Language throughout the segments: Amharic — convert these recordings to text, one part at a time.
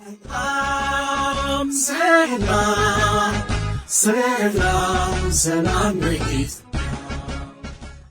ሰላም ሰላም ሰላም ለኢትዮጵያ።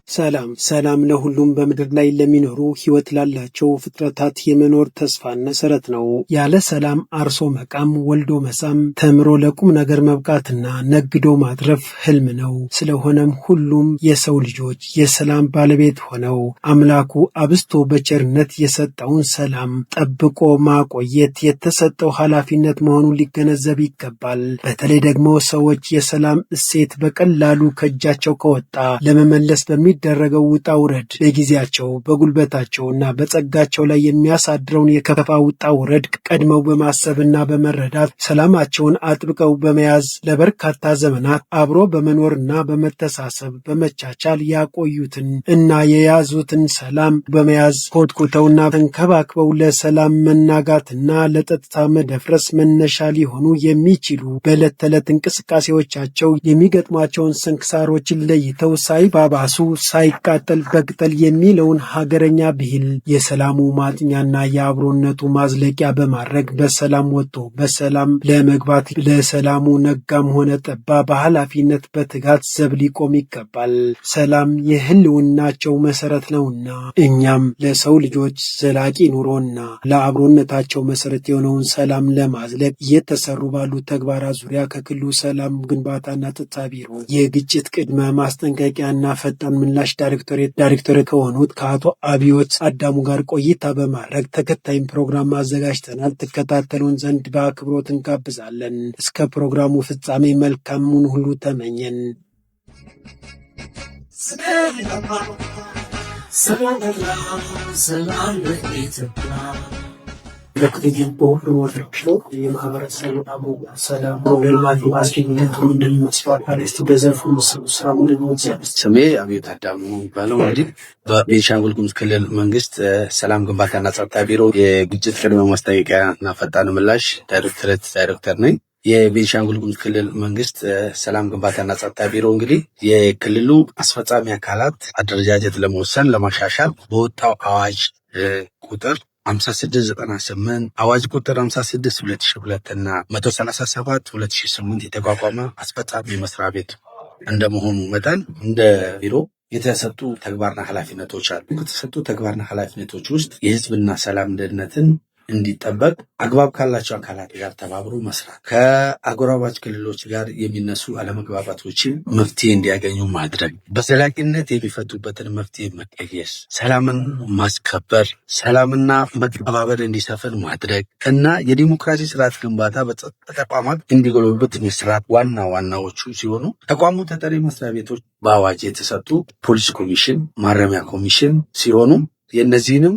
ሰላም፣ ሰላም ለሁሉም በምድር ላይ ለሚኖሩ ሕይወት ላላቸው ፍጥረታት የመኖር ተስፋን መሰረት ነው። ያለ ሰላም አርሶ መቃም፣ ወልዶ መሳም፣ ተምሮ ለቁም ነገር መብቃትና ነግዶ ማትረፍ ህልም ነው። ስለሆነም ሁሉም የሰው ልጆች የሰላም ባለቤት ሆነው አምላኩ አብዝቶ በቸርነት የሰጠውን ሰላም ጠብቆ ማቆየት የተሰጠው ኃላፊነት መሆኑን ሊገነዘብ ይገባል። በተለይ ደግሞ ሰዎች የሰላም እሴት በቀላሉ ከእጃቸው ከወጣ ለመመለስ በሚደረገው ውጣ ውረድ በጊዜያቸው፣ በጉልበታቸውና በጸጋቸው ላይ የሚያሳድረውን የከፋ ውጣ ውረድ ቀድመው በማሰብና በመረዳት ሰላማቸውን አጥብቀው በመያዝ ለበርካታ ዘመናት አብሮ በመኖርና በመተሳሰብ፣ በመቻቻል ያቆዩትን እና የያዙትን ሰላም በመያዝ ኮትኩተውና ተንከባክበው ለሰላም መናጋትና ለጸጥታ መደፍረስ መነሻ ሊሆኑ የሚችሉ በዕለት ተዕለት እንቅስቃሴዎቻቸው የሚገጥሟቸውን ስንክሳሮችን ለይተው ሳይባባሱ ሳይቃጠል በቅጠል የሚለውን ሀገረኛ ብሂል የሰላሙ ማጽኛና የአብሮነቱ ማዝለቂያ በማድረግ በሰላም ወጥቶ በሰላም ለመግባት ለሰላሙ ነጋም ሆነ ጠባ በኃላፊነት በትጋት ዘብ ሊቆም ይገባል። ሰላም የህልውናቸው መሰረት ነውና እኛም ለሰው ልጆች ዘላቂ ኑሮና ለአብሮነታቸው መሰረት የሆነውን ሰላም ለማዝለቅ እየተሰሩ ባሉ ተግባራት ዙሪያ ከክልሉ ሰላም ግንባታና ጸጥታ ቢሮ የግጭት ቅድመ ማስጠንቀቂያና ፈጣን ምላሽ ዳይሬክቶሬት ዳይሬክተር ከሆኑት ከአቶ አብዮት አዳሙ ጋር ቆይታ በማድረግ ተከታይም ፕሮግራም አዘጋጅተናል። ትከታተሉን ዘንድ በአክብሮት እንጋብዛለን። እስከ ፕሮግራሙ ፍጻሜ መልካሙን ሁሉ ተመኘን። ሰላም ሰላም ሰላም ለኢትዮጵያ። በክልል በሁሉም ወረዳዎች ነው የማህበረሰብ አብሮ ሰላም ልማት ማስገኘቱ እንደሚመስለው እስቲ በዘርፉ የሚሰሩ ስራ ምንድን ነው? ስሜ አብዮት አዳሙ የሚባለው፣ እንግዲህ በቤንሻንጉል ጉሙዝ ክልል መንግስት ሰላም ግንባታና ጸጥታ ቢሮ የግጭት ቅድመ ማስጠንቀቂያ እና ፈጣን ምላሽ ዳይሬክቶሬት ዳይሬክተር ነኝ። የቤንሻንጉል ጉሙዝ ክልል መንግስት ሰላም ግንባታና ጸጥታ ቢሮ እንግዲህ የክልሉ አስፈጻሚ አካላት አደረጃጀት ለመወሰን፣ ለማሻሻል በወጣው አዋጅ ቁጥር 5698፣ አዋጅ ቁጥር 56 2002 እና 137 2008 የተቋቋመ አስፈጻሚ መስሪያ ቤት እንደመሆኑ መጠን እንደ ቢሮ የተሰጡ ተግባርና ኃላፊነቶች አሉ። ከተሰጡ ተግባርና ኃላፊነቶች ውስጥ የህዝብና ሰላም ደህንነትን እንዲጠበቅ አግባብ ካላቸው አካላት ጋር ተባብሮ መስራት፣ ከአጎራባች ክልሎች ጋር የሚነሱ አለመግባባቶችን መፍትሄ እንዲያገኙ ማድረግ፣ በዘላቂነት የሚፈቱበትን መፍትሄ መቀየስ፣ ሰላምን ማስከበር፣ ሰላምና መከባበር እንዲሰፍን ማድረግ እና የዲሞክራሲ ስርዓት ግንባታ በጸጥታ ተቋማት እንዲጎለብት መስራት ዋና ዋናዎቹ ሲሆኑ፣ ተቋሙ ተጠሪ መስሪያ ቤቶች በአዋጅ የተሰጡ ፖሊስ ኮሚሽን፣ ማረሚያ ኮሚሽን ሲሆኑ የእነዚህንም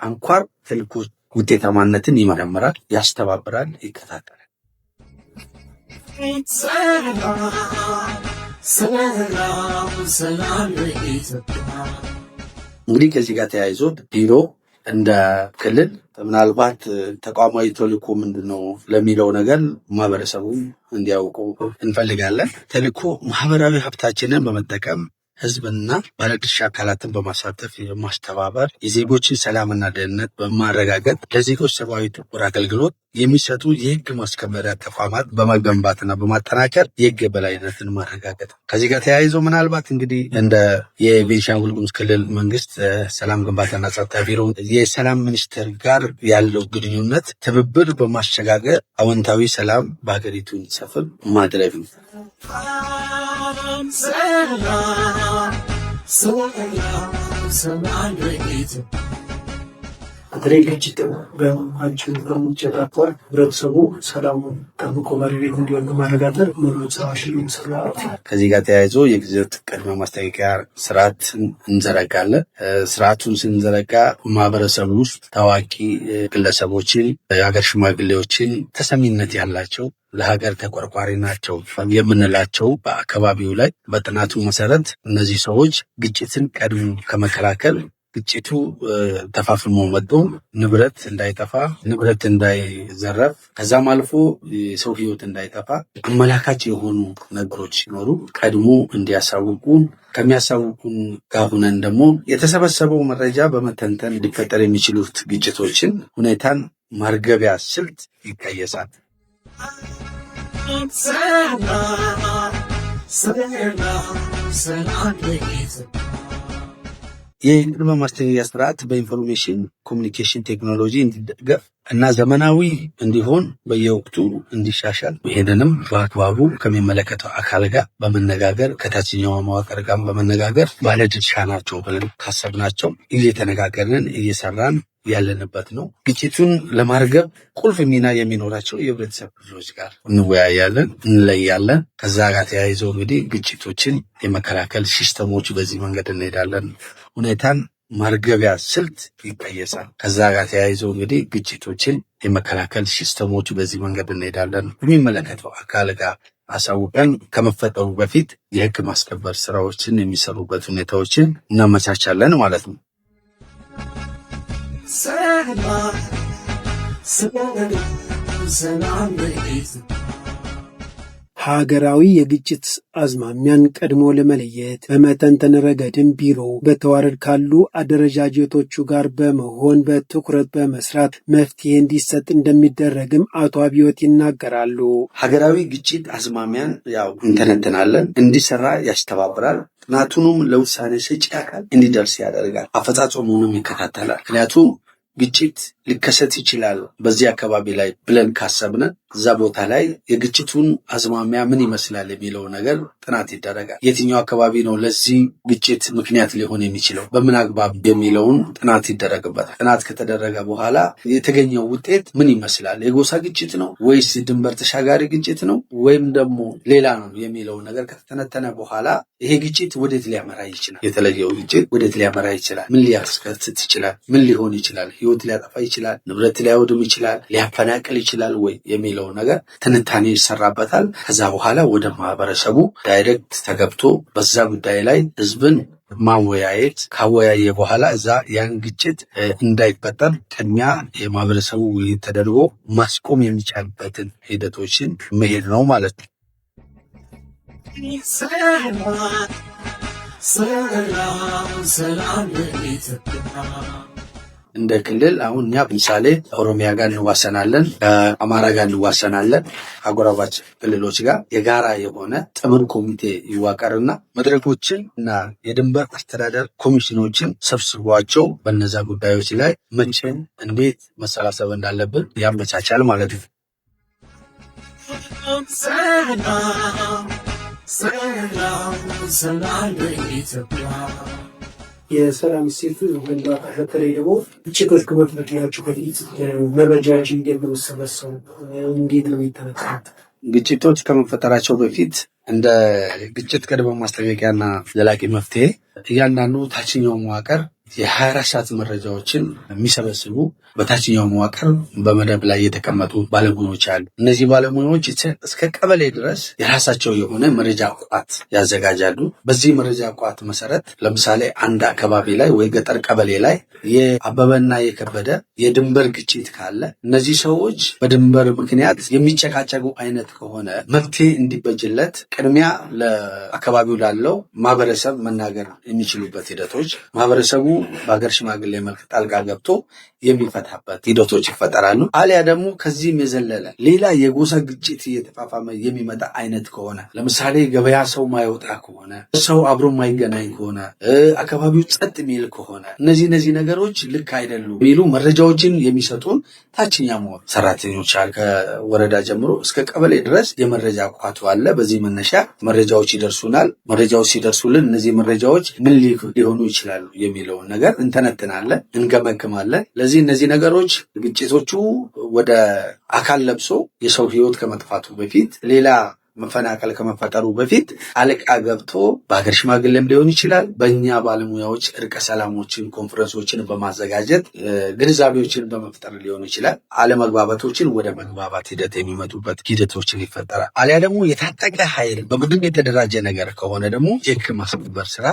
አንኳር ተልዕኮች ውጤታማነትን ይመረምራል፣ ያስተባብራል፣ ይከታተላል። ሰላም ሰላም ሰላም ለኢትዮጵያ። እንግዲህ ከዚህ ጋር ተያይዞ ቢሮ እንደ ክልል ምናልባት ተቋማዊ ተልዕኮ ምንድን ነው ለሚለው ነገር ማህበረሰቡ እንዲያውቁ እንፈልጋለን። ተልዕኮ ማህበራዊ ሀብታችንን በመጠቀም ህዝብና ባለድርሻ አካላትን በማሳተፍ፣ የማስተባበር፣ የዜጎችን ሰላምና ደህንነት በማረጋገጥ ለዜጎች ሰብአዊ ተኮር አገልግሎት የሚሰጡ የህግ ማስከበሪያ ተቋማት በመገንባትና በማጠናከር የህግ የበላይነትን ማረጋገጥ። ከዚህ ጋር ተያይዞ ምናልባት እንግዲህ እንደ የቤንሻንጉል ጉሙዝ ክልል መንግስት ሰላም ግንባታና ጸጥታ ቢሮ የሰላም ሚኒስቴር ጋር ያለው ግንኙነት ትብብር በማሸጋገር አዎንታዊ ሰላም በሀገሪቱ እንዲሰፍን ማድረግ ነው። ሰላም ሰላም ሰላም ለኢትዮጵያ። በተለይ ግጭት በማችን በሙጨት አኳር ህብረተሰቡ ሰላሙን ጠብቆ ባለቤት እንዲሆን በማረጋገጥ ሙሉ ስራዎች የሚሰሩ። ከዚህ ጋር ተያይዞ የግጭት ቅድመ ማስጠንቀቂያ ስርዓት እንዘረጋለን። ስርዓቱን ስንዘረጋ ማህበረሰቡ ውስጥ ታዋቂ ግለሰቦችን፣ የሀገር ሽማግሌዎችን፣ ተሰሚነት ያላቸው፣ ለሀገር ተቆርቋሪ ናቸው የምንላቸው በአካባቢው ላይ በጥናቱ መሰረት እነዚህ ሰዎች ግጭትን ቀድሞ ከመከላከል ግጭቱ ተፋፍሞ መጥቶ ንብረት እንዳይጠፋ፣ ንብረት እንዳይዘረፍ፣ ከዛም አልፎ የሰው ሕይወት እንዳይጠፋ አመላካች የሆኑ ነገሮች ሲኖሩ ቀድሞ እንዲያሳውቁን፣ ከሚያሳውቁን ጋር ሁነን ደግሞ የተሰበሰበው መረጃ በመተንተን ሊፈጠር የሚችሉት ግጭቶችን ሁኔታን ማርገቢያ ስልት ይቀየሳል። ሰላም ሰላም ሰላም ለኢትዮጵያ። የቅድመ ማስጠንቀቂያ ስርዓት በ information communication technology እንዲደገፍ እና ዘመናዊ እንዲሆን በየወቅቱ እንዲሻሻል፣ ይሄንንም በአግባቡ ከሚመለከተው አካል ጋር በመነጋገር፣ ከታችኛው መዋቅር ጋር በመነጋገር፣ ባለድርሻ ናቸው ብለን ካሰብናቸው እየተነጋገርን እየሰራን ያለንበት ነው። ግጭቱን ለማርገብ ቁልፍ ሚና የሚኖራቸው የህብረተሰብ ክፍሎች ጋር እንወያያለን፣ እንለያለን። ከዛ ጋር ተያይዞ እንግዲህ ግጭቶችን የመከላከል system ኦች በዚህ መንገድ እንሄዳለን። ሁኔታን ማርገቢያ ስልት ይቀየሳል። ከዛ ጋር ተያይዞ እንግዲህ ግጭቶችን የመከላከል system ኦች በዚህ መንገድ እንሄዳለን። የሚመለከተው አካል ጋር አሳውቀን ከመፈጠሩ በፊት የህግ ማስከበር ስራዎችን የሚሰሩበት ሁኔታዎችን እናመቻቻለን ማለት ነው። ሰላም ሰላም ሰላም ለኢትዮጵያ። ሀገራዊ የግጭት አዝማሚያን ቀድሞ ለመለየት በመተንተን ረገድም ቢሮው በተዋረድ ካሉ አደረጃጀቶቹ ጋር በመሆን በትኩረት በመስራት መፍትሄ እንዲሰጥ እንደሚደረግም አቶ አብዮት ይናገራሉ። ሀገራዊ ግጭት አዝማሚያን ያው እንተነትናለን፣ እንዲሰራ ያስተባብራል። ጥናቱንም ለውሳኔ ሰጪ አካል እንዲደርስ ያደርጋል። አፈጻጸሙንም ይከታተላል። ምክንያቱም ግጭት ሊከሰት ይችላል በዚህ አካባቢ ላይ ብለን ካሰብነ እዛ ቦታ ላይ የግጭቱን አዝማሚያ ምን ይመስላል የሚለው ነገር ጥናት ይደረጋል። የትኛው አካባቢ ነው ለዚህ ግጭት ምክንያት ሊሆን የሚችለው፣ በምን አግባብ የሚለውን ጥናት ይደረግበታል። ጥናት ከተደረገ በኋላ የተገኘው ውጤት ምን ይመስላል፣ የጎሳ ግጭት ነው ወይስ ድንበር ተሻጋሪ ግጭት ነው ወይም ደግሞ ሌላ ነው የሚለው ነገር ከተተነተነ በኋላ ይሄ ግጭት ወዴት ሊያመራ ይችላል፣ የተለየው ግጭት ወዴት ሊያመራ ይችላል፣ ምን ሊያስከትት ይችላል፣ ምን ሊሆን ይችላል፣ ህይወት ሊያጠፋ ይችላል፣ ንብረት ሊያወድም ይችላል፣ ሊያፈናቅል ይችላል ወይ የሚለው ነገር ትንታኔ ይሰራበታል። ከዛ በኋላ ወደ ማህበረሰቡ direct ተገብቶ በዛ ጉዳይ ላይ ህዝብን ማወያየት፣ ካወያየ በኋላ እዛ ያን ግጭት እንዳይፈጠር ቅድሚያ የማህበረሰቡ ውይይት ተደርጎ ማስቆም የሚቻልበትን ሂደቶችን መሄድ ነው ማለት ነው። ሰላም ሰላም ሰላም ለኢትዮጵያ። እንደ ክልል አሁን እኛ ምሳሌ ኦሮሚያ ጋር እንዋሰናለን፣ ከአማራ ጋር እንዋሰናለን። አጎራባች ክልሎች ጋር የጋራ የሆነ ጥምር ኮሚቴ ይዋቀርና መድረኮችን እና የድንበር አስተዳደር ኮሚሽኖችን ሰብስቧቸው በነዛ ጉዳዮች ላይ መቼ እንዴት መሰባሰብ እንዳለብን ያመቻቻል ማለት ነው። ሰላም ሰላም ሰላም ለኢትዮጵያ። የሰላም እሴቱ ግንባታ በተለይ ደግሞ ግጭቶች ከመፈጠራቸው በፊት መረጃዎች እንዴት ነው የሚሰበሰቡ? እንዴት ነው የሚተነተኑት? ግጭቶች ከመፈጠራቸው በፊት እንደ ግጭት ቅድመ ማስጠንቀቂያና ዘላቂ መፍትሄ እያንዳንዱ ታችኛው መዋቅር የ24 ሰዓት መረጃዎችን የሚሰበስቡ በታችኛው መዋቅር በመደብ ላይ የተቀመጡ ባለሙያዎች አሉ። እነዚህ ባለሙያዎች እስከ ቀበሌ ድረስ የራሳቸው የሆነ መረጃ ቋት ያዘጋጃሉ። በዚህ መረጃ ቋት መሰረት ለምሳሌ አንድ አካባቢ ላይ ወይ ገጠር ቀበሌ ላይ የአበበና የከበደ የድንበር ግጭት ካለ፣ እነዚህ ሰዎች በድንበር ምክንያት የሚጨቃጨቁ አይነት ከሆነ መፍትሄ እንዲበጅለት ቅድሚያ ለአካባቢው ላለው ማህበረሰብ መናገር የሚችሉበት ሂደቶች፣ ማህበረሰቡ በሀገር ሽማግሌ መልክ ጣልቃ ገብቶ የሚፈታበት ሂደቶች ይፈጠራሉ። አሊያ ደግሞ ከዚህም የዘለለ ሌላ የጎሳ ግጭት እየተፋፋመ የሚመጣ አይነት ከሆነ፣ ለምሳሌ ገበያ ሰው ማይወጣ ከሆነ፣ ሰው አብሮ ማይገናኝ ከሆነ፣ አካባቢው ጸጥ የሚል ከሆነ፣ እነዚህ ነገሮች ልክ አይደሉም የሚሉ መረጃዎችን የሚሰጡን ታችኛ መዋቅር ሰራተኞች አሉ። ከወረዳ ጀምሮ እስከ ቀበሌ ድረስ የመረጃ ቋቱ አለ። በዚህ መነሻ መረጃዎች ይደርሱናል። መረጃዎች ሲደርሱልን እነዚህ መረጃዎች ምን ሊሆኑ ይችላሉ የሚለውን ነገር እንተነትናለን፣ እንገመግማለን። ለዚህ እነዚህ ነገሮች ግጭቶቹ ወደ አካል ለብሶ የሰው ሕይወት ከመጥፋቱ በፊት፣ ሌላ መፈናቀል ከመፈጠሩ በፊት ጣልቃ ገብቶ በሀገር ሽማግሌም ሊሆን ይችላል፣ በእኛ ባለሙያዎች እርቀ ሰላሞችን፣ ኮንፈረንሶችን በማዘጋጀት ግንዛቤዎችን በመፍጠር ሊሆን ይችላል። አለመግባባቶችን ወደ መግባባት ሂደት የሚመጡበት ሂደቶችን ይፈጠራል። አሊያ ደግሞ የታጠቀ ኃይል በቡድን የተደራጀ ነገር ከሆነ ደግሞ የህግ ማስከበር ስራ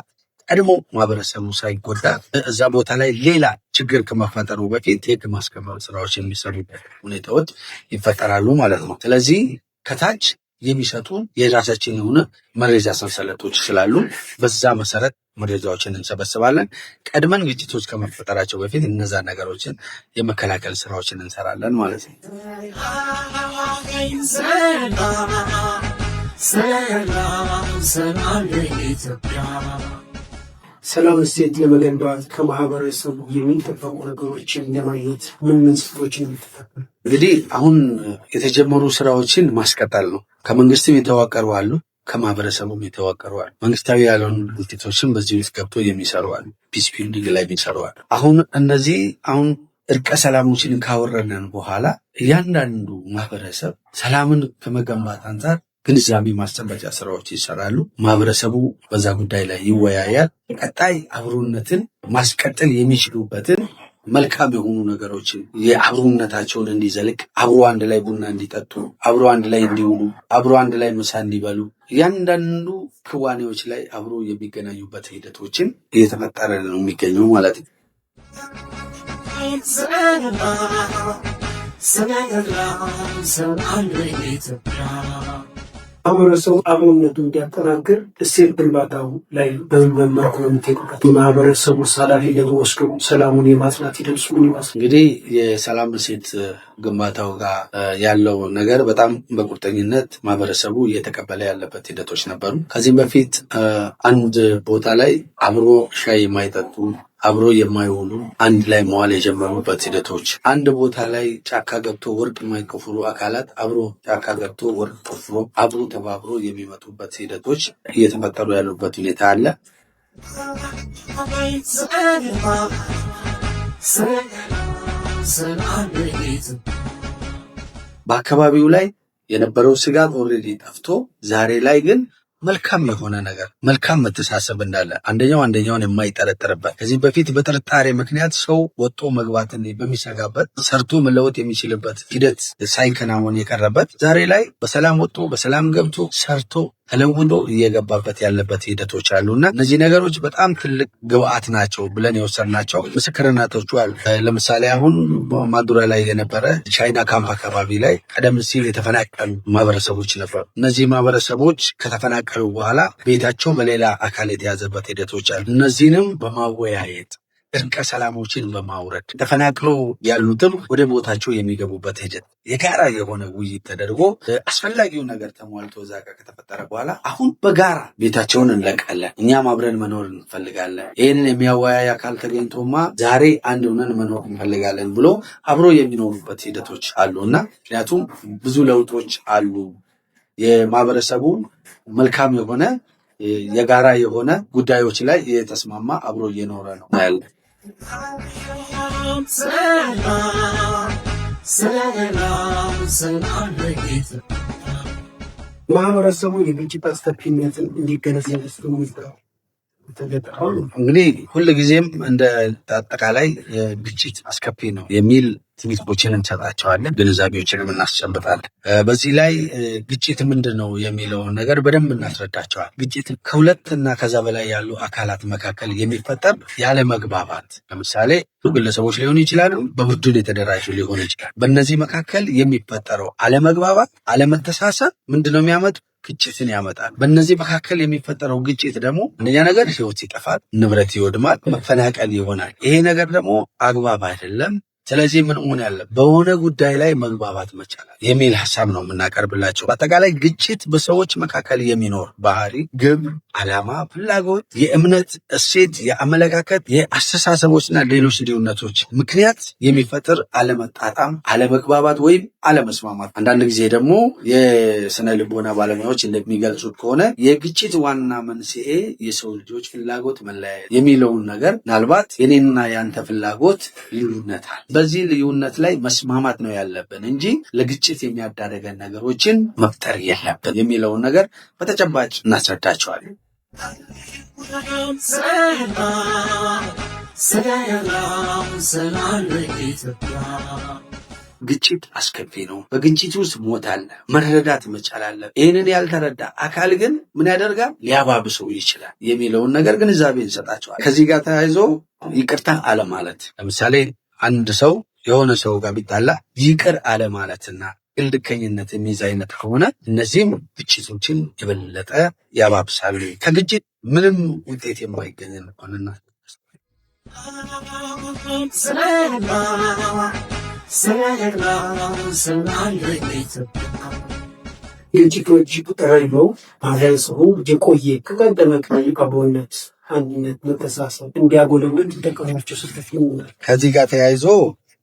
ቀድሞ ማህበረሰቡ ሳይጎዳ እዛ ቦታ ላይ ሌላ ችግር ከመፈጠሩ በፊት የህግ ማስከበር ስራዎች የሚሰሩበት ሁኔታዎች ይፈጠራሉ ማለት ነው። ስለዚህ ከታች የሚሰጡን የራሳችን የሆነ መረጃ ሰንሰለቶች ስላሉ በዛ መሰረት መረጃዎችን እንሰበስባለን። ቀድመን ግጭቶች ከመፈጠራቸው በፊት እነዛ ነገሮችን የመከላከል ስራዎችን እንሰራለን ማለት ነው። ሰላም ሰላም ለኢትዮጵያ። ሰላም እሴት ለመገንባት ከማህበረሰቡ የሚጠበቁ ነገሮችን ለማየት ምን ምን ስራዎችን የምትፈጥሩ? እንግዲህ አሁን የተጀመሩ ስራዎችን ማስቀጠል ነው። ከመንግስትም የተዋቀሩ አሉ፣ ከማህበረሰቡም የተዋቀሩ አሉ። መንግስታዊ ያልሆኑ ድርጅቶችም በዚህ ውስጥ ገብቶ የሚሰሩ አሉ። Peace building ላይ የሚሰሩ አሉ። አሁን እነዚህ አሁን እርቀ ሰላሞችን ካወረድን በኋላ እያንዳንዱ ማህበረሰብ ሰላምን ከመገንባት አንጻር ግንዛቤ ማስጨበጫ ስራዎች ይሰራሉ። ማህበረሰቡ በዛ ጉዳይ ላይ ይወያያል። ቀጣይ አብሮነትን ማስቀጠል የሚችሉበትን መልካም የሆኑ ነገሮችን የአብሮነታቸውን እንዲዘልቅ አብሮ አንድ ላይ ቡና እንዲጠጡ፣ አብሮ አንድ ላይ እንዲውሉ፣ አብሮ አንድ ላይ ምሳ እንዲበሉ፣ እያንዳንዱ ክዋኔዎች ላይ አብሮ የሚገናኙበት ሂደቶችን እየተፈጠረ ነው የሚገኘው ማለት ነው። ሰላም ሰላም ለኢትዮጵያ። ማህበረሰቡ አብሮነቱ እንዲያጠናክር እሴት ግንባታው ላይ በምን መልኩ ነው የምትሄዱበት? የማህበረሰቡ ኃላፊነት ወስዶ ሰላሙን የማጽናት ሂደቱ ምን ይመስላል? እንግዲህ የሰላም እሴት ግንባታው ጋር ያለው ነገር በጣም በቁርጠኝነት ማህበረሰቡ እየተቀበለ ያለበት ሂደቶች ነበሩ። ከዚህም በፊት አንድ ቦታ ላይ አብሮ ሻይ የማይጠጡ፣ አብሮ የማይውሉ አንድ ላይ መዋል የጀመሩበት ሂደቶች፣ አንድ ቦታ ላይ ጫካ ገብቶ ወርቅ የማይቆፍሩ አካላት አብሮ ጫካ ገብቶ ወርቅ ቆፍሮ አብሮ ተባብሮ የሚመጡበት ሂደቶች እየተፈጠሩ ያሉበት ሁኔታ አለ። ሰላም ለኢትዮጵያ። በአካባቢው ላይ የነበረው ስጋት already ጠፍቶ ዛሬ ላይ ግን መልካም የሆነ ነገር፣ መልካም መተሳሰብ እንዳለ፣ አንደኛው አንደኛውን የማይጠረጥርበት፣ ከዚህ በፊት በጥርጣሬ ምክንያት ሰው ወጥቶ መግባትን በሚሰጋበት፣ ሰርቶ መለወጥ የሚችልበት ሂደት ሳይከናወን የቀረበት፣ ዛሬ ላይ በሰላም ወጥቶ በሰላም ገብቶ ሰርቶ ተለውጦ እየገባበት ያለበት ሂደቶች አሉና እነዚህ ነገሮች በጣም ትልቅ ግብአት ናቸው ብለን የወሰድናቸው ምስክርነቶቹ አሉ። ለምሳሌ አሁን ማንዱራ ላይ የነበረ ቻይና ካምፕ አካባቢ ላይ ቀደም ሲል የተፈናቀሉ ማህበረሰቦች ነበሩ። እነዚህ ማህበረሰቦች ከተፈናቀሉ በኋላ ቤታቸው በሌላ አካል የተያዘበት ሂደቶች አሉ። እነዚህንም በማወያየት፣ እርቀ ሰላሞችን በማውረድ፣ ተፈናቅሎ ያሉትም ወደ ቦታቸው የሚገቡበት ሂደት የጋራ የሆነ ውይይት ተደርጎ አስፈላጊው ነገር ተሟልቶ እዛ ጋር ከተፈጠረ በኋላ አሁን በጋራ ቤታቸውን እንለቃለን፣ እኛም አብረን መኖር እንፈልጋለን፣ ይህንን የሚያወያይ አካል ተገኝቶማ ዛሬ አንድ ሆነን መኖር እንፈልጋለን ብሎ አብሮ የሚኖሩበት ሂደቶች አሉ እና ምክንያቱም ብዙ ለውጦች አሉ። የማህበረሰቡ መልካም የሆነ የጋራ የሆነ ጉዳዮች ላይ የተስማማ አብሮ እየኖረ ነው ያለ። ሰላም ሰላም ሰላም ለኢትዮጵያ። ማህበረሰቡ የግጭት አስከፊነትን እንዲገነዘብ እንግዲህ ሁልጊዜም እንደ አጠቃላይ ግጭት አስከፊ ነው የሚል ትምህርቶችን እንሰጣቸዋለን፣ ግንዛቤዎችንም እናስጨብጣለን። በዚህ ላይ ግጭት ምንድን ነው የሚለውን ነገር በደንብ እናስረዳቸዋል። ግጭት ከሁለት እና ከዛ በላይ ያሉ አካላት መካከል የሚፈጠር ያለመግባባት፣ ለምሳሌ ግለሰቦች ሊሆኑ ይችላሉ፣ በቡድን የተደራጁ ሊሆኑ ይችላል። በእነዚህ መካከል የሚፈጠረው አለመግባባት፣ አለመተሳሰብ ምንድን ነው የሚያመጡ? ግጭትን ያመጣል። በእነዚህ መካከል የሚፈጠረው ግጭት ደግሞ አንደኛ ነገር ሕይወት ይጠፋል፣ ንብረት ይወድማል፣ መፈናቀል ይሆናል። ይሄ ነገር ደግሞ አግባብ አይደለም። ስለዚህ ምን መሆን ያለ በሆነ ጉዳይ ላይ መግባባት መቻላል የሚል ሀሳብ ነው የምናቀርብላቸው። በአጠቃላይ ግጭት በሰዎች መካከል የሚኖር ባህሪ፣ ግብ፣ ዓላማ፣ ፍላጎት፣ የእምነት እሴት፣ የአመለካከት፣ የአስተሳሰቦችና ሌሎች ልዩነቶች ምክንያት የሚፈጥር አለመጣጣም፣ አለመግባባት ወይም አለመስማማት። አንዳንድ ጊዜ ደግሞ የስነ ልቦና ባለሙያዎች እንደሚገልጹት ከሆነ የግጭት ዋና መንስኤ የሰው ልጆች ፍላጎት መለያየት የሚለውን ነገር፣ ምናልባት የኔና ያንተ ፍላጎት ልዩነት አለ። በዚህ ልዩነት ላይ መስማማት ነው ያለብን እንጂ ለግጭት የሚያዳርገን ነገሮችን መፍጠር የለብን የሚለውን ነገር በተጨባጭ እናስረዳቸዋለን። ሰላም ሰላም ሰላም ለኢትዮጵያ። ግጭት አስከፊ ነው። በግጭት ውስጥ ሞት አለ። መረዳት መቻል አለ። ይህንን ያልተረዳ አካል ግን ምን ያደርጋል? ሊያባብሰው ይችላል የሚለውን ነገር ግንዛቤ እንሰጣቸዋል። ከዚህ ጋር ተያይዞ ይቅርታ አለማለት፣ ለምሳሌ አንድ ሰው የሆነ ሰው ጋር ቢጣላ ይቅር አለማለትና እልከኝነት የሚይዝ አይነት ከሆነ እነዚህም ግጭቶችን የበለጠ ያባብሳሉ። ከግጭት ምንም ውጤት የማይገኝ ሆነና ግጭቶች ተራይበው ማህበረሰቡ የቆየ ከቀደመ አብሮነት፣ አንድነት፣ መተሳሰብ እንዲያጎለብት ተጠቀሟቸው ስልቶች ይሆናል። ከዚህ ጋር ተያይዞ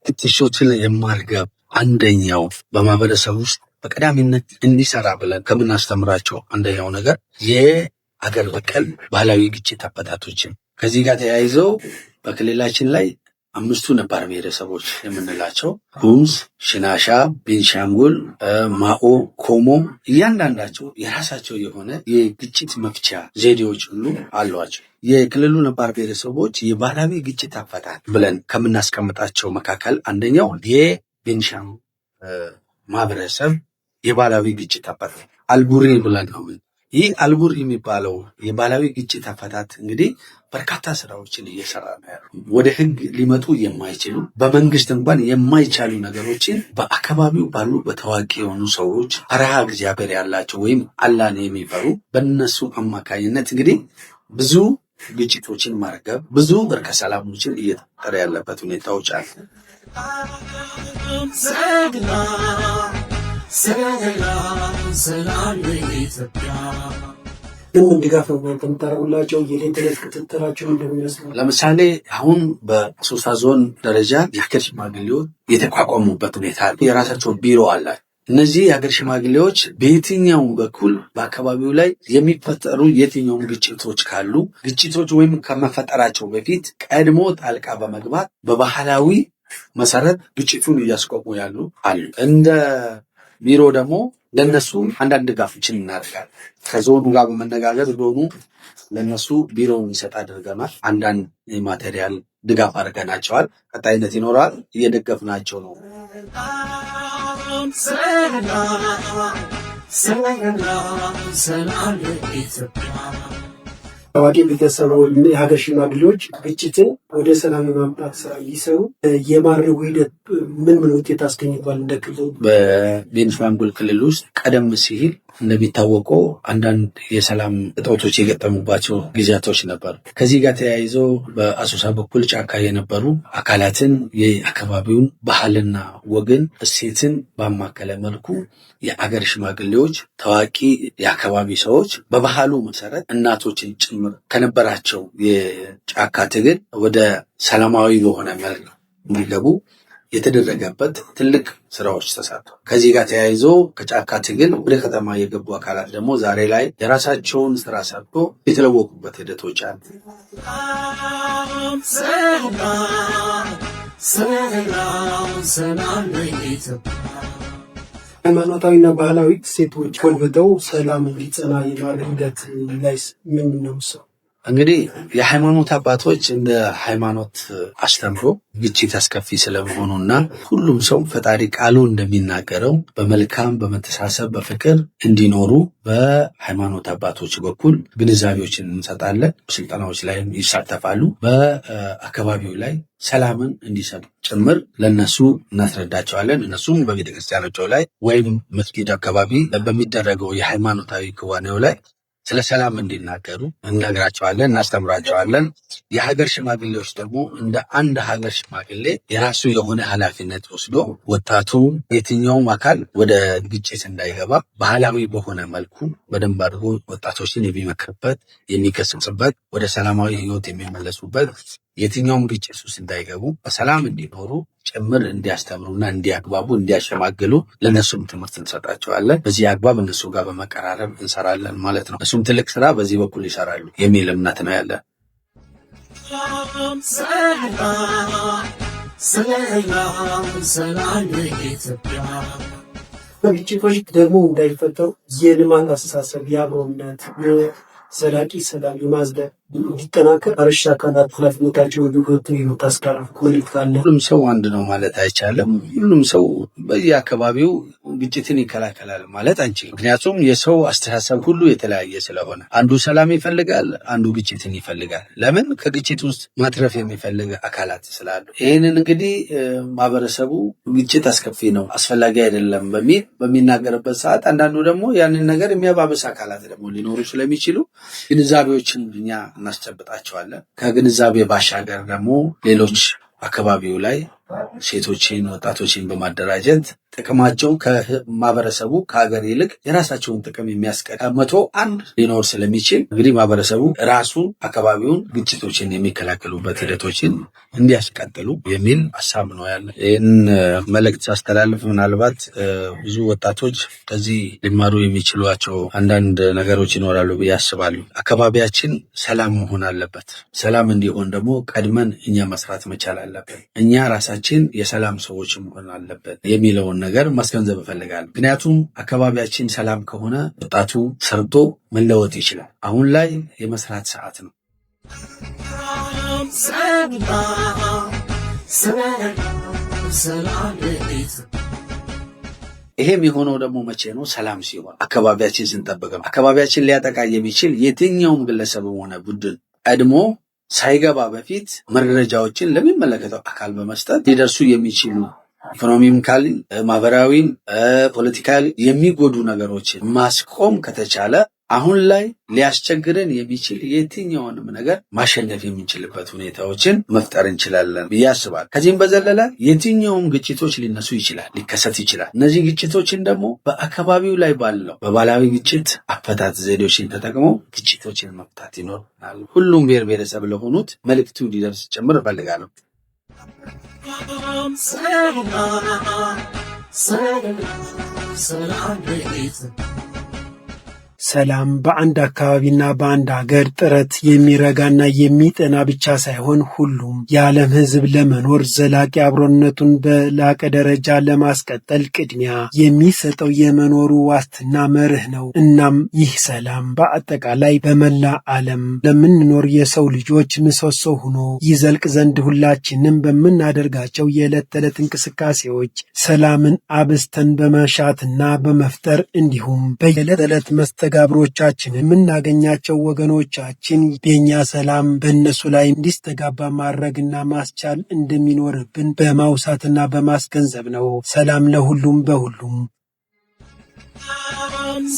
ግጭቶችን የማርገብ አንደኛው በማህበረሰብ ውስጥ በቀዳሚነት እንዲሰራ ብለን ከምናስተምራቸው አንደኛው ነገር የአገር በቀል ባህላዊ ግጭት አፈታቶችን ከዚህ ጋር ተያይዘው በክልላችን ላይ 5ቱ ነባር ብሔረሰቦች የምንላቸው ጉሙዝ፣ ሽናሻ፣ ቤንሻንጉል፣ ማኦ፣ ኮሞ እያንዳንዳቸው የራሳቸው የሆነ የግጭት መፍቻ ዘዴዎች ሁሉ አሏቸው። የክልሉ ነባር ብሔረሰቦች የባህላዊ ግጭት አፈታት ብለን ከምናስቀምጣቸው መካከል አንደኛው የቤንሻንጉል ማህበረሰብ የባህላዊ ግጭት አፈታት አልቡሪ ብለን ነው። ይህ አልቡሪ የሚባለው የባህላዊ ግጭት አፈታት እንግዲህ በርካታ ስራዎችን እየሰራ ነው ያለው። ወደ ህግ ሊመጡ የማይችሉ በመንግስት እንኳን የማይቻሉ ነገሮችን በአካባቢው ባሉ በታዋቂ የሆኑ ሰዎች ፈሪሃ እግዚአብሔር ያላቸው ወይም አላህን የሚፈሩ በእነሱ አማካኝነት እንግዲህ ብዙ ግጭቶችን ማርገብ ብዙ እርቀ ሰላሞችን እየተፈጠረ ያለበት ሁኔታዎች አሉ። ምን ድጋፍ ነው እናንተ የምታደርጉላቸው? የዕለት ተዕለት ክትትላቸው እንደሚመስለው? ለምሳሌ አሁን በአሶሳ ዞን ደረጃ የሀገር ሽማግሌዎች የተቋቋሙበት ሁኔታ አለ። የራሳቸው ቢሮ አላቸው። እነዚህ የሀገር ሽማግሌዎች በየትኛውም በኩል በአካባቢው ላይ የሚፈጠሩ የትኛውም ግጭቶች ካሉ ግጭቶች ወይም ከመፈጠራቸው በፊት ቀድሞ ጣልቃ በመግባት በባህላዊ መሰረት ግጭቱን እያስቆሙ ያሉ አሉ። እንደ ቢሮ ደግሞ ለነሱ አንዳንድ ድጋፎችን እናደርጋለን። ከዞኑ ጋር በመነጋገር ዞኑ ለነሱ ቢሮውን እንዲሰጥ አድርገናል። አንዳንድ የማቴሪያል ድጋፍ አድርገናቸዋል። ቀጣይነት ይኖራል። እየደገፍናቸው ነው። ታዋቂ ቤተሰብ የሀገር ሽማግሌዎች ግጭትን ወደ ሰላም የማምጣት ስራ እየሰሩ የማድረጉ ሂደት ምን ምን ውጤት አስገኝቷል? እንደ ክልል በቤንሻንጉል ክልል ውስጥ ቀደም ሲል እንደሚታወቀው አንዳንድ የሰላም እጦቶች የገጠሙባቸው ጊዜያቶች ነበሩ። ከዚህ ጋር ተያይዞ በአሶሳ በኩል ጫካ የነበሩ አካላትን የአካባቢውን ባህልና ወግን እሴትን ባማከለ መልኩ የአገር ሽማግሌዎች፣ ታዋቂ የአካባቢ ሰዎች በባህሉ መሰረት እናቶችን ጭምር ከነበራቸው የጫካ ትግል ወደ ሰላማዊ በሆነ መልክ እንዲገቡ የተደረገበት ትልቅ ስራዎች ተሰርተዋል። ከዚህ ጋር ተያይዞ ከጫካ ትግል ወደ ከተማ የገቡ አካላት ደግሞ ዛሬ ላይ የራሳቸውን ስራ ሰርቶ የተለወጡበት ሂደቶች አሉ። ሃይማኖታዊና ባህላዊ እሴቶች ጎልብተው ሰላም እንዲጸና የማድረግ ሂደት ላይስ ምንድን ነው? እንግዲህ የሃይማኖት አባቶች እንደ ሃይማኖት አስተምሮ ግጭት አስከፊ ስለመሆኑና ሁሉም ሰው ፈጣሪ ቃሉ እንደሚናገረው በመልካም በመተሳሰብ በፍቅር እንዲኖሩ በሃይማኖት አባቶች በኩል ግንዛቤዎችን እንሰጣለን። ስልጠናዎች ላይ ይሳተፋሉ። በአካባቢው ላይ ሰላምን እንዲሰጡ ጭምር ለነሱ እናስረዳቸዋለን። እነሱም በቤተክርስቲያናቸው ላይ ወይም መስጊድ አካባቢ በሚደረገው የሃይማኖታዊ ክዋኔው ላይ ስለ ሰላም እንዲናገሩ እንነግራቸዋለን፣ እናስተምራቸዋለን። የሀገር ሽማግሌዎች ደግሞ እንደ አንድ ሀገር ሽማግሌ የራሱ የሆነ ኃላፊነት ወስዶ ወጣቱ የትኛውም አካል ወደ ግጭት እንዳይገባ ባህላዊ በሆነ መልኩ በደንብ አድርጎ ወጣቶችን የሚመክርበት፣ የሚገስጽበት፣ ወደ ሰላማዊ ህይወት የሚመለሱበት፣ የትኛውም ግጭት ውስጥ እንዳይገቡ በሰላም እንዲኖሩ ጭምር እንዲያስተምሩና እንዲያግባቡ እንዲያሸማግሉ ለነሱም ትምህርት እንሰጣቸዋለን። በዚህ አግባብ እነሱ ጋር በመቀራረብ እንሰራለን ማለት ነው። እሱም ትልቅ ስራ በዚህ በኩል ይሰራሉ የሚል እምነት ነው ያለን። ግጭቶች ደግሞ እንዳይፈጠሩ የልማት አስተሳሰብ፣ የአብሮነት፣ ዘላቂ ሰላም የማዝለቅ እንዲጠናከር ባለድርሻ አካላት ኃላፊነታቸውን እንዲወጡ የምታስተላልፉት መልዕክት አለ? ሁሉም ሰው አንድ ነው ማለት አይቻልም። ሁሉም ሰው በየአካባቢው ግጭትን ይከላከላል ማለት አንችልም። ምክንያቱም የሰው አስተሳሰብ ሁሉ የተለያየ ስለሆነ አንዱ ሰላም ይፈልጋል፣ አንዱ ግጭትን ይፈልጋል። ለምን? ከግጭት ውስጥ ማትረፍ የሚፈልግ አካላት ስላሉ። ይህንን እንግዲህ ማህበረሰቡ ግጭት አስከፊ ነው፣ አስፈላጊ አይደለም በሚል በሚናገርበት ሰዓት አንዳንዱ ደግሞ ያንን ነገር የሚያባብስ አካላት ደግሞ ሊኖሩ ስለሚችሉ ግንዛቤዎችን እኛ እናስጨብጣቸዋለን። ከግንዛቤ ባሻገር ደግሞ ሌሎች አካባቢው ላይ ሴቶችን፣ ወጣቶችን በማደራጀት ጥቅማቸው ከማህበረሰቡ ከሀገር ይልቅ የራሳቸውን ጥቅም የሚያስቀ 101 ሊኖር ስለሚችል እንግዲህ ማህበረሰቡ ራሱ አካባቢውን ግጭቶችን የሚከላከሉበት ሂደቶችን እንዲያስቀጥሉ የሚል ሀሳብ ነው ያለ። ይህን መልእክት ሳስተላልፍ ምናልባት ብዙ ወጣቶች ከዚህ ሊማሩ የሚችሏቸው አንዳንድ ነገሮች ይኖራሉ ብዬ አስባለሁ። አካባቢያችን ሰላም መሆን አለበት። ሰላም እንዲሆን ደግሞ ቀድመን እኛ መስራት መቻል አለብን። እኛ ራሳችን የሰላም ሰዎች መሆን አለብን የሚለውን ነገር ማስገንዘብ እፈልጋለሁ። ምክንያቱም አካባቢያችን ሰላም ከሆነ ወጣቱ ሰርቶ መለወጥ ይችላል። አሁን ላይ የመስራት ሰዓት ነው። ሰላም ለኢትዮጵያ። ይሄም የሆነው ደግሞ መቼ ነው? ሰላም ሲሆን፣ አካባቢያችን ስንጠብቅ ነው። አካባቢያችን ሊያጠቃ የሚችል የትኛውም ግለሰብም ሆነ ቡድን ቀድሞ ሳይገባ በፊት መረጃዎችን ለሚመለከተው አካል በመስጠት ሊደርሱ የሚችሉ ኢኮኖሚም ካል፣ ማህበራዊም፣ political የሚጎዱ ነገሮችን ማስቆም ከተቻለ አሁን ላይ ሊያስቸግረን የሚችል የትኛውንም ነገር ማሸነፍ የምንችልበት ሁኔታዎችን መፍጠር እንችላለን ብዬ አስባለሁ። ከዚህም በዘለለ የትኛውም ግጭቶች ሊነሱ ይችላል፣ ሊከሰት ይችላል። እነዚህ ግጭቶችን ደግሞ በአካባቢው ላይ ባለው በባህላዊ ግጭት አፈታት ዘዴዎችን ተጠቅሞ ግጭቶችን መፍታት ይኖርብናል። ሁሉም ብሔር ብሔረሰብ ለሆኑት መልእክቱ እንዲደርስ ጭምር እፈልጋለሁ። ሰላም ሰላም ሰላም ለኢትዮጵያ። ሰላም በአንድ አካባቢና በአንድ ሀገር ጥረት የሚረጋና የሚጠና ብቻ ሳይሆን ሁሉም የዓለም ሕዝብ ለመኖር ዘላቂ አብሮነቱን በላቀ ደረጃ ለማስቀጠል ቅድሚያ የሚሰጠው የመኖሩ ዋስትና መርህ ነው። እናም ይህ ሰላም በአጠቃላይ በመላ ዓለም ለምንኖር የሰው ልጆች ምሰሶ ሆኖ ይዘልቅ ዘንድ ሁላችንም በምናደርጋቸው የዕለት ተዕለት እንቅስቃሴዎች ሰላምን አብዝተን በመሻትና በመፍጠር እንዲሁም በየዕለት ተዕለት መስተጋብሮቻችን የምናገኛቸው ወገኖቻችን የኛ ሰላም በእነሱ ላይ እንዲስተጋባ ማድረግና ማስቻል እንደሚኖርብን በማውሳትና በማስገንዘብ ነው። ሰላም ለሁሉም በሁሉም።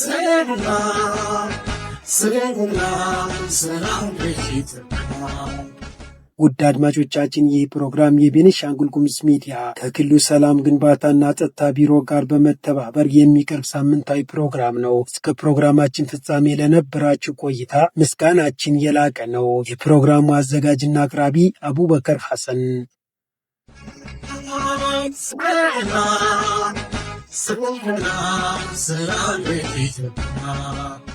ሰላም ሰላም ሰላም ለኢትዮጵያ። ውድ አድማጮቻችን፣ ይህ ፕሮግራም የቤኒሻንጉል ጉሙዝ ሚዲያ ከክልሉ ሰላም ግንባታና ጸጥታ ቢሮ ጋር በመተባበር የሚቀርብ ሳምንታዊ ፕሮግራም ነው። እስከ ፕሮግራማችን ፍጻሜ ለነበራችሁ ቆይታ ምስጋናችን የላቀ ነው። የፕሮግራሙ አዘጋጅና አቅራቢ አቡበከር ሐሰን። ሰላም ሰላም ሰላም ለኢትዮጵያ።